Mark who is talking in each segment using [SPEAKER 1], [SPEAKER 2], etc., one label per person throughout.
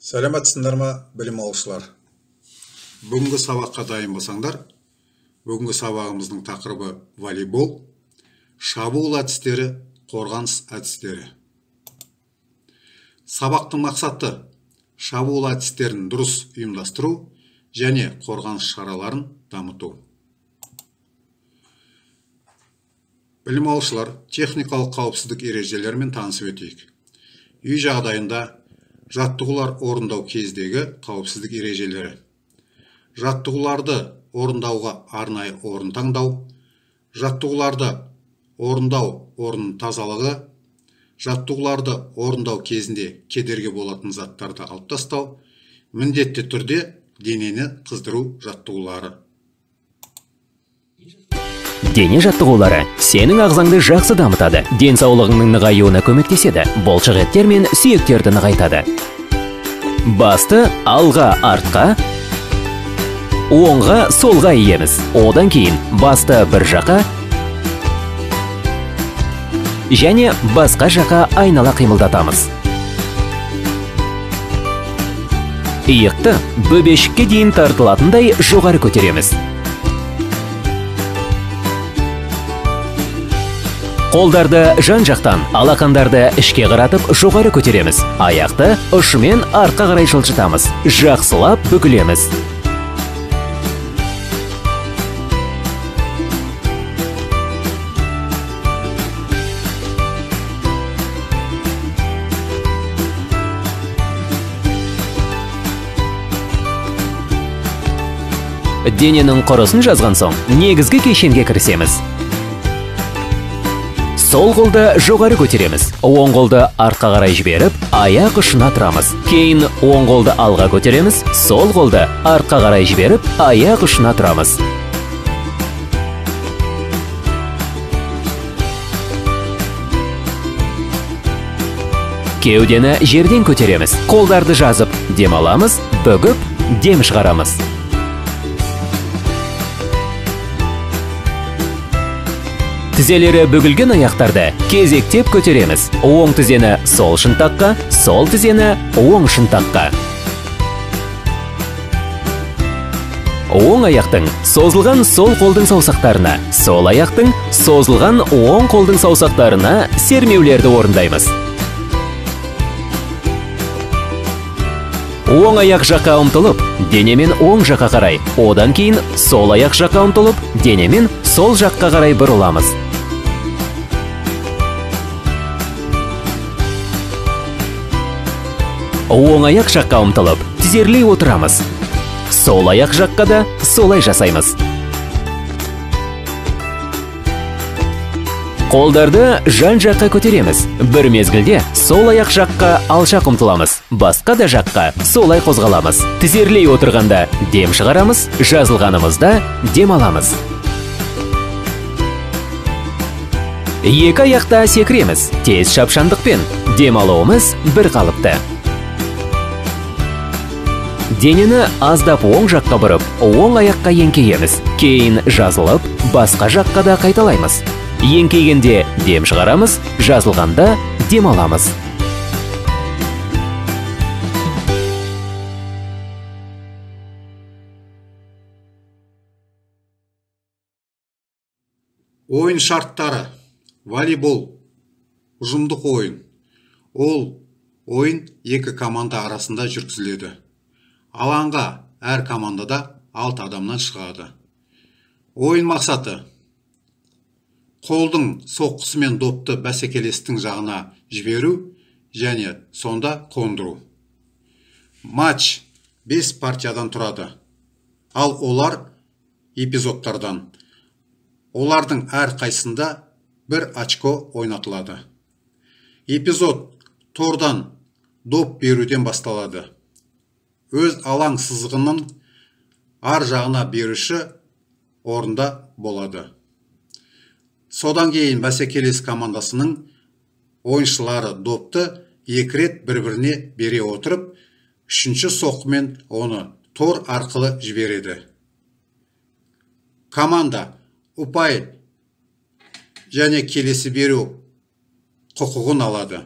[SPEAKER 1] Сәлеметсіңдер ме, білім алушылар? Бүгінгі сабаққа дайын болсаңдар, бүгінгі сабағымыздың тақырыбы волейбол, шабуыл әдістері, қорғаныс әдістері. Сабақтың мақсаты шабуыл әдістерін дұрыс ұйымдастыру және қорғаныс шараларын дамыту. Білім алушылар, техникалық қауіпсіздік ережелерімен танысып өтейік. Үй жағдайында жаттығулар орындау кездегі қауіпсіздік ережелері. Жаттығуларды орындауға арнайы орын таңдау, жаттығуларды орындау орнының тазалығы, жаттығуларды орындау кезінде кедергі болатын заттарды алып тастау, міндетті түрде денені қыздыру жаттығулары.
[SPEAKER 2] Дене жаттығулары сенің ағзаңды жақсы дамытады, денсаулығыңның нығаюына көмектеседі, бұлшық еттер мен сүйектерді нығайтады. Басты алға, артқа, оңға, солға иеміз. Одан кейін басты бір жаққа және басқа жаққа айнала қимылдатамыз. Иықты бөбешікке дейін тартылатындай жоғары көтереміз. Қолдарды жан-жақтан, алақандарды ішке қаратып жоғары көтереміз. Аяқты ұшымен артқа қарай жылжытамыз. Жақсылап бүгілеміз. Дененің құрысын жазған соң, негізгі кешенге кірісеміз. Сол қолды жоғары көтереміз, оң қолды артқа қарай жіберіп, аяқ ұшына тұрамыз. Кейін оң қолды алға көтереміз, сол қолды артқа қарай жіберіп, аяқ ұшына тұрамыз. Кеудені жерден көтереміз, қолдарды жазып, дем аламыз, бүгіп, дем шығарамыз. Тізелері бүгілген аяқтарды кезектеп көтереміз. Оң тізені сол шынтаққа, сол тізені оң шынтаққа. Оң аяқтың созылған сол қолдың саусақтарына, сол аяқтың созылған оң қолдың саусақтарына сермеулерді орындаймыз. Оң аяқ жаққа ұмтылып, денемен оң жаққа қарай, одан кейін сол аяқ жаққа ұмтылып, денемен сол жаққа қарай бұрыламыз. Оң аяқ жаққа ұмтылып, тізерлей отырамыз. Сол аяқ жаққа да солай жасаймыз. Қолдарды жан-жаққа көтереміз. Бір мезгілде сол аяқ жаққа алшақ ұмтыламыз. Басқа да жаққа солай қозғаламыз. Тізерлей отырғанда дем шығарамыз, жазылғанымызда дем аламыз. Екі аяқта секіреміз. Тез шапшаңдықпен дем алуымыз бір қалыпты. Денені аздап оң жаққа бұрып, оң аяққа еңкейеміз. Кейін жазылып, басқа жаққа да қайталаймыз. Еңкейгенде дем шығарамыз, жазылғанда дем аламыз.
[SPEAKER 1] Ойын шарттары. Волейбол ұжымдық ойын. Ол ойын екі команда арасында жүргізіледі. Алаңға әр командада 6 адамнан шығады. Ойын мақсаты: қолдың соққысымен допты бәсекелестің жағына жіберу және сонда қондыру. Матч 5 партиядан тұрады. Ал олар эпизодтардан. Олардың әр қайсында бір очко ойнатылады. Эпизод тордан доп беруден басталады. Өз алаң сызығының ар жағына беруші орында болады. Содан кейін бәсекелес командасының ойыншылары допты екі рет бір-біріне бере отырып, үшінші соққымен оны тор арқылы жібереді. Команда ұпай және келесі беру құқығын алады.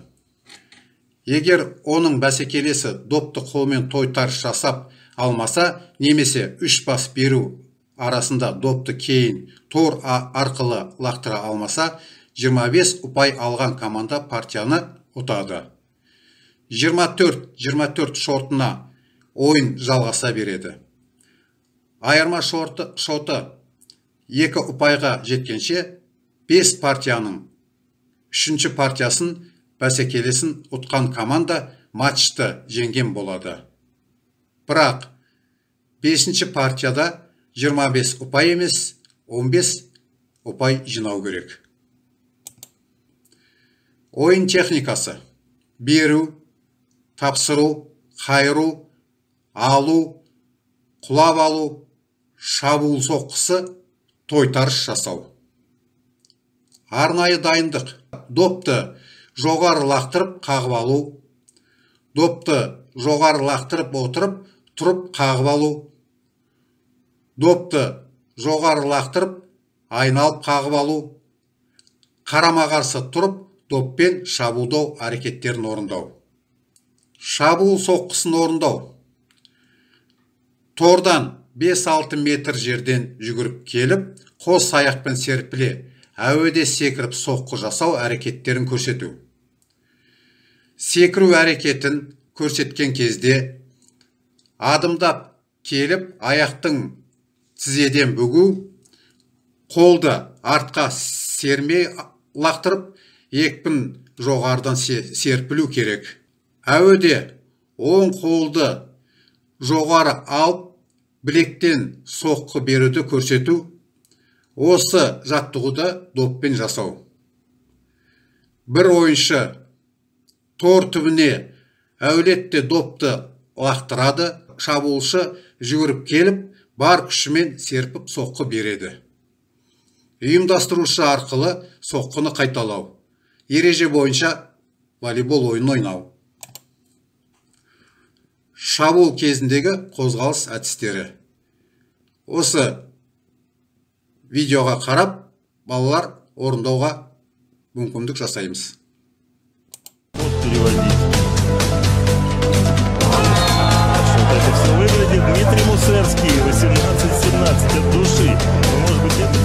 [SPEAKER 1] Егер оның бәсекелесі допты қолмен тойтарыс жасап алмаса, немесе 3 бас беру арасында допты кейін тор арқылы лақтыра алмаса, 25 ұпай алған команда партияны ұтады. 24-24 шортына ойын жалғаса береді. Айырма шоты 2 ұпайға жеткенше 5 партияның 3-ші партиясын бәсекелесін ұтқан команда матчты жеңген болады. Бірақ 5-ші партияда 25 ұпай емес, 15 ұпай жинау керек. Ойын техникасы: беру, тапсыру, қайыру, алу, құлап алу, шабуыл соққысы, тойтарыс жасау. Арнайы дайындық: допты жоғары лақтырып қағып алу, допты жоғары лақтырып отырып тұрып қағып алу, допты жоғары лақтырып айналып қағып алу, қарама-қарсы тұрып доппен шабуылдау әрекеттерін орындау. Шабуыл соққысын орындау. Тордан 5-6 метр жерден жүгіріп келіп, қос аяқпен серпіле, әуеде секіріп соққы жасау әрекеттерін көрсету. Секіру әрекетін көрсеткен кезде адымдап келіп, аяқтың тізеден бүгу, қолды артқа сермей лақтырып, екпін жоғарыдан серпілу керек. Әуеде оң қолды жоғары алып, білектен соққы беруді көрсету, осы жаттығуды доппен жасау. Бір ойыншы тор түбіне әулетте допты лақтырады, шабуылшы жүгіріп келіп, бар күшімен серпіп соққы береді. Ұйымдастырушы арқылы соққыны қайталау. Ереже бойынша волейбол ойынын ойнау. Шабуыл кезіндегі қозғалыс әдістері. Осы видеоға қарап, балалар орындауға мүмкіндік жасаймыз.
[SPEAKER 3] Это все выглядит. Дмитрий Мусерский, 18-17 от души. Но, может быть, это...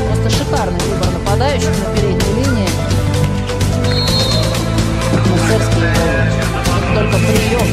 [SPEAKER 4] Просто шикарный выбор нападающих на передней линии. Мусерский только прием.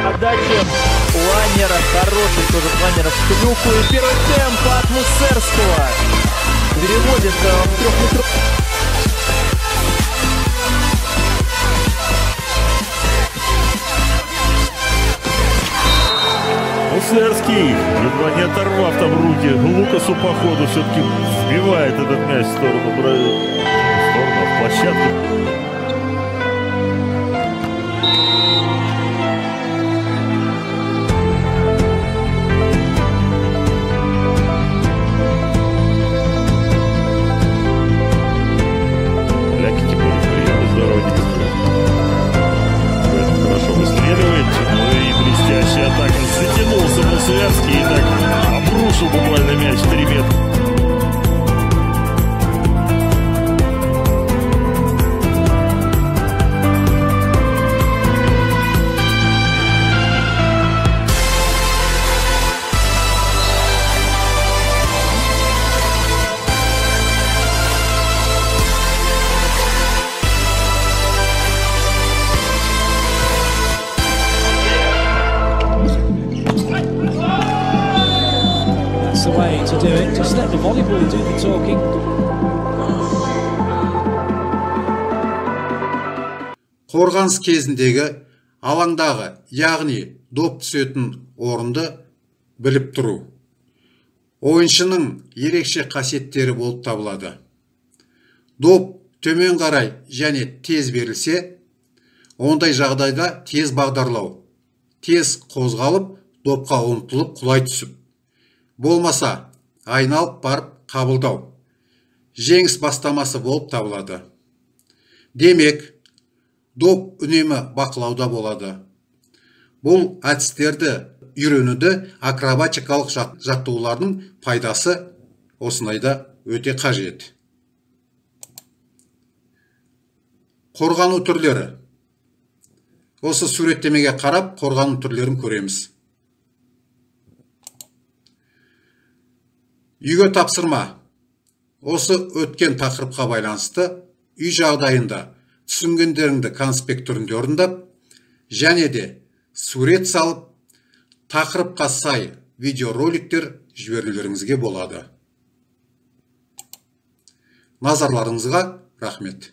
[SPEAKER 5] Подача планера, хороший тоже планера в клюку. И первый темп от Мусерского. Переводит в трехметровый.
[SPEAKER 3] Мусерский, едва не оторвав там руки Лукасу по ходу, все-таки вбивает этот мяч в сторону, в площадку. Затянулся Мусерский и так обрушил буквально мяч 3 метра.
[SPEAKER 6] Way to do it. Just let the volleyball do the talking.
[SPEAKER 1] Қорғаныс кезіндегі алаңдағы, яғни доп түсетін орынды біліп тұру ойыншының ерекше қасиеттері болып табылады. Доп төмен қарай және тез берілсе, ондай жағдайда тез бағдарлау, тез қозғалып, допқа ұмтылып құлай түсіп, болмаса айналып барып қабылдау жеңіс бастамасы болып табылады. Демек, доп үнемі бақылауда болады. Бұл әдістерді үйренуді акробатикалық жаттығулардың пайдасы осындайда өте қажет. Қорғану түрлері. Осы суреттемеге қарап қорғану түрлерін көреміз. Үйге тапсырма. Осы өткен тақырыпқа байланысты үй жағдайында түсінгендеріңді конспект түрінде орындап, және де сурет салып, тақырыпқа сай видеороликтер жіберулеріңізге болады. Назарларыңызға рахмет.